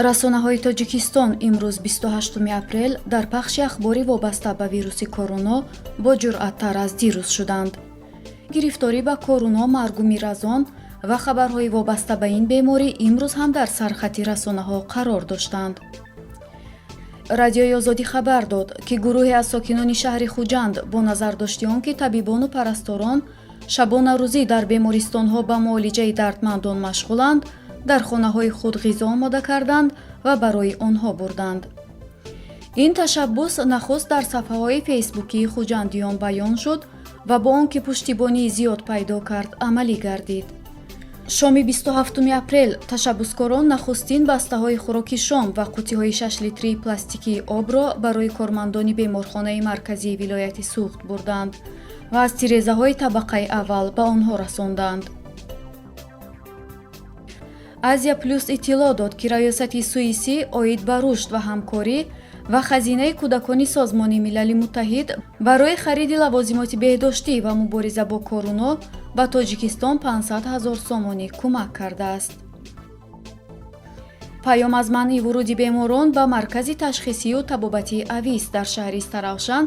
Расонаҳои Тоҷикистон имрӯз, 28 апрел, дар пахши ахбори вобаста ба вируси коруно бо ҷуръаттар аз дирӯз шуданд. Гирифторӣ ба коруно, маргу миразон ва хабарҳои вобаста ба ин беморӣ имрӯз ҳам дар сархати расонаҳо қарор доштанд. Радиои Озодӣ хабар дод, ки гурӯҳе аз сокинони шаҳри Хуҷанд бо назардошти он, ки табибону парасторон шабонарӯзӣ дар бемористонҳо ба муолиҷаи дардмандон машғуланд, дар хонаҳои худ ғизо омода карданд ва барои онҳо бурданд. Ин ташаббус нахуст дар сафҳаҳои фейсбукии хуҷандиён баён шуд ва бо он ки пуштибонии зиёд пайдо кард, амалӣ гардид. Шоми 27 апрел ташаббускорон нахустин бастаҳои хӯроки шом ва қуттиҳои 6 литрии пластикии обро барои кормандони беморхонаи марказии вилояти Суғд бурданд ва аз тирезаҳои табақаи аввал ба онҳо расонданд. Азия Плюс иттилоъ дод, ки Раёсати Суисӣ оид ба рушд ва ҳамкорӣ ва Хазинаи кӯдакони Созмони Милали Муттаҳид барои хариди лавозимоти беҳдоштӣ ва мубориза бо коруно ба Тоҷикистон 500 ҳазор сомонӣ кӯмак кардааст. Паём аз манъи вуруди беморон ба маркази ташхисию табобатии Авис дар шаҳри Истаравшан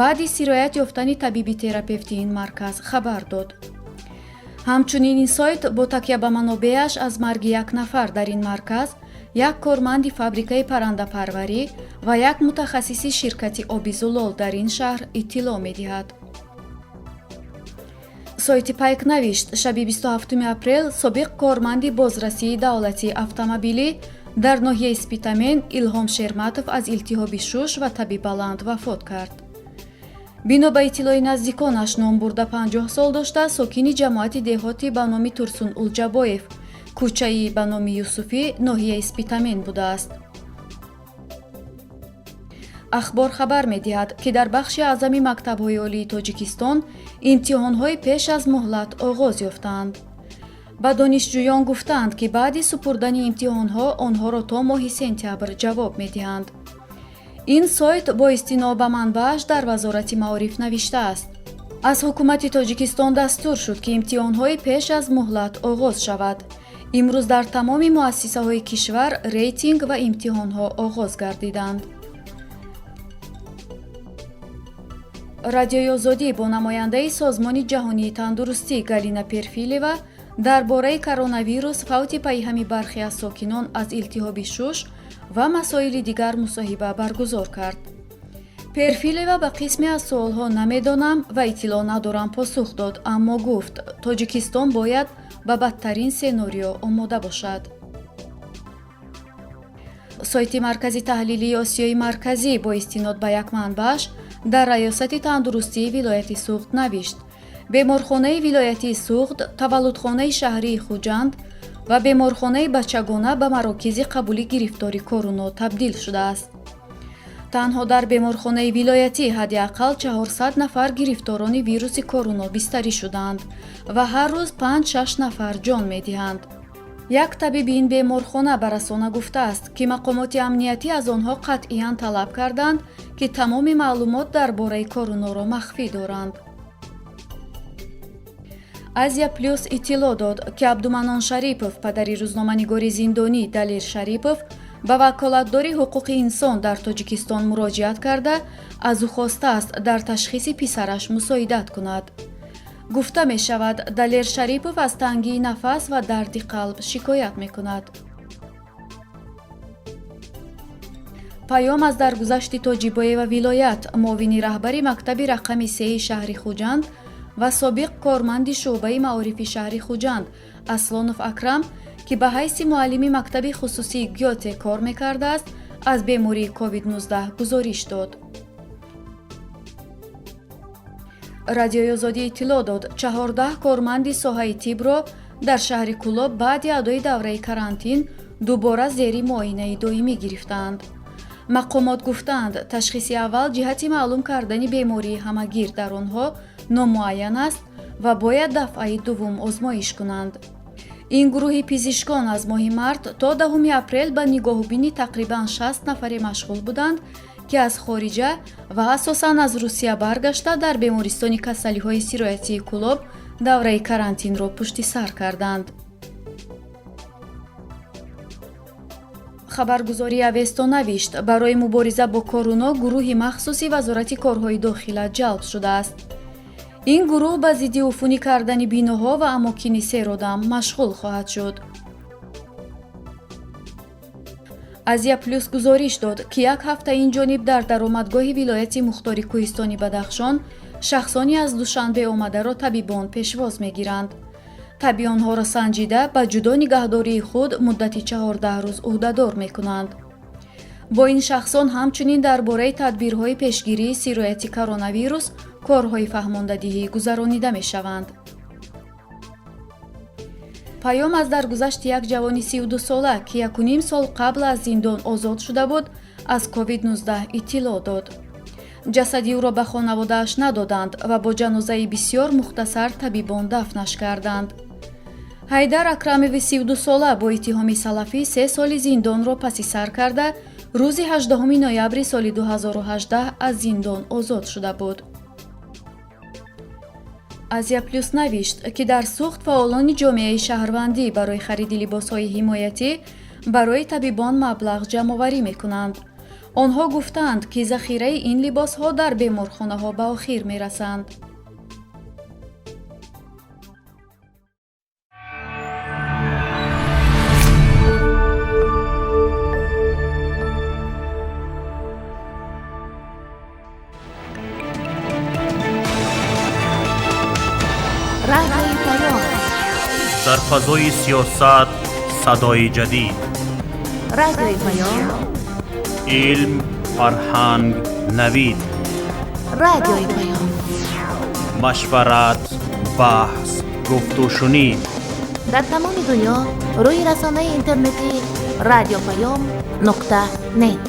баъди сироят ёфтани табиби терапевти ин марказ хабар дод. Ҳамчунин ин сайт бо такя ба манобеаш аз марги як нафар дар ин марказ, як корманди фабрикаи паррандапарварӣ ва як мутахассиси ширкати оби зулол дар ин шаҳр иттилоъ медиҳад. Сайти Пайк навишт, шаби 27 апрел собиқ корманди бозрасии давлатии автомобилӣ дар ноҳияи Спитамен Илҳом Шерматов аз илтиҳоби шуш ва таби баланд вафот кард. Бино ба иттилои наздиконаш, номбурда 50 сол дошта, сокини ҷамоати деҳоти ба номи Турсун Улҷабоев, кӯчаи ба номи Юсуфӣ, ноҳияи Спитамен будааст. Ахбор хабар медиҳад, ки дар бахши аъзами мактабҳои олии Тоҷикистон имтиҳонҳои пеш аз муҳлат оғоз ёфтаанд. Ба донишҷӯён гуфтаанд, ки баъди супурдани имтиҳонҳо онҳоро то моҳи сентябр ҷавоб медиҳанд. Ин сайт бо истинод ба манбааш дар Вазорати маориф навиштааст: аз ҳукумати Тоҷикистон дастур шуд, ки имтиҳонҳои пеш аз муҳлат оғоз шавад. Имрӯз дар тамоми муассисаҳои кишвар рейтинг ва имтиҳонҳо оғоз гардиданд. Радиои Озодӣ бо намояндаи Созмони ҷаҳонии тандурустӣ Галина Перфилева дар бораи коронавирус, фавти пайҳами бархе аз сокинон аз илтиҳоби шуш ва масоили дигар мусоҳиба баргузор кард. Перфилева ба қисме аз суолҳо «намедонам» ва «иттилоъ надорам» посух дод, аммо гуфт, Тоҷикистон бояд ба бадтарин сценариё омода бошад. Сайти Маркази таҳлилии Осиёи Марказӣ бо истинод ба як манбааш дар Раёсати тандурустии вилояти Суғд навишт: беморхонаи вилоятии Суғд, таваллудхонаи шаҳрии Хуҷанд ва беморхонаи бачагона ба марокизи қабули гирифтори коруно табдил шудааст. Танҳо дар беморхонаи вилоятӣ ҳадди ақал 400 нафар гирифторони вируси коруно бистарӣ шудаанд ва ҳар рӯз 5-6 нафар ҷон медиҳанд. Як табиби ин беморхона ба расона гуфтааст, ки мақомоти амниятӣ аз онҳо қатъиян талаб карданд, ки тамоми маълумот дар бораи коруноро махфӣ доранд. Азия Плюс иттилоъ дод, ки Абдуманон Шарипов, падари рӯзноманигори зиндонӣ Далер Шарипов, ба ваколатдори ҳуқуқи инсон дар Тоҷикистон муроҷиат карда, аз ӯ хостааст дар ташхиси писараш мусоидат кунад. Гуфта мешавад, Далер Шарипов аз тангии нафас ва дарди қалб шикоят мекунад. Паём аз даргузашти Тоҷибоева Вилоят, муовини раҳбари мактаби рақами сеи шаҳри Хуҷанд, ва собиқ корманди шӯъбаи маорифи шаҳри Хуҷанд Аслонов Акрам, ки ба ҳайси муаллими мактаби хусусии Гёте кор мекардааст, аз бемории COVID-19 гузориш дод. Радиои Озодӣ иттилоъ дод, 14 корманди соҳаи тибро дар шаҳри Кӯлоб баъди адои давраи карантин дубора зери муоинаи доимӣ гирифтаанд. Мақомот гуфтаанд, ташхиси аввал ҷиҳати маълум кардани бемории ҳамагир дар онҳо номуайян аст ва бояд дафъаи дуввум озмоиш кунанд. Ин гурӯҳи пизишкон аз моҳи март то 10 апрел ба нигоҳубини тақрибан 60 нафаре машғул буданд, ки аз хориҷа ва асосан аз Русия баргашта, дар бемористони касалиҳои сироятии Кӯлоб давраи карантинро пушти сар карданд. Хабаргузории Авесто навишт, барои мубориза бо коруно гурӯҳи махсуси Вазорати корҳои дохила ҷалб шудааст. Ин гурӯҳ ба зидди уфунӣ кардани биноҳо ва амокини серодам машғул хоҳад шуд. Азия Плюс гузориш дод, ки як ҳафта ин ҷониб дар даромадгоҳи вилояти мухтори кӯҳистони Бадахшон шахсоне аз Душанбе омадаро табибон пешвоз мегиранд. Таби онҳоро санҷида, ба ҷудо нигаҳдории худ муддати 14 рӯз ӯҳдадор мекунанд. Бо ин шахсон ҳамчунин дар бораи тадбирҳои пешгирии сирояти коронавирус корҳои фаҳмондадиҳӣ гузаронида мешаванд. Паём аз даргузашти як ҷавони 32сола, ки якуним сол қабл аз зиндон озод шуда буд, аз COVID-19 иттилоъ дод. Ҷасади ӯро ба хонаводааш надоданд ва бо ҷанозаи бисьёр мухтасар табибон дафнаш карданд. Ҳайдар Акрамови 32сола бо иттиҳоми салафӣ 3 соли зиндонро паси сар карда, рӯзи 18 ноябри соли 2018 аз зиндон озод шуда буд. Азия Плюс навишт, ки дар Суғд фаъолони ҷомеаи шаҳрвандӣ барои хариди либосҳои ҳимоятӣ барои табибон маблағ ҷамъоварӣ мекунанд. Онҳо гуфтаанд, ки захираи ин либосҳо дар беморхонаҳо ба охир мерасанд. Радиои Паём. Дар фазои сиёсат садои ҷадид. Радиои Паём. Илм, фарҳанг, навид. Радиои Паём. Машварат, баҳс, гуфтушунид. Дар тамоми дунё рӯи расонаи интернетӣ радиопаём.нет.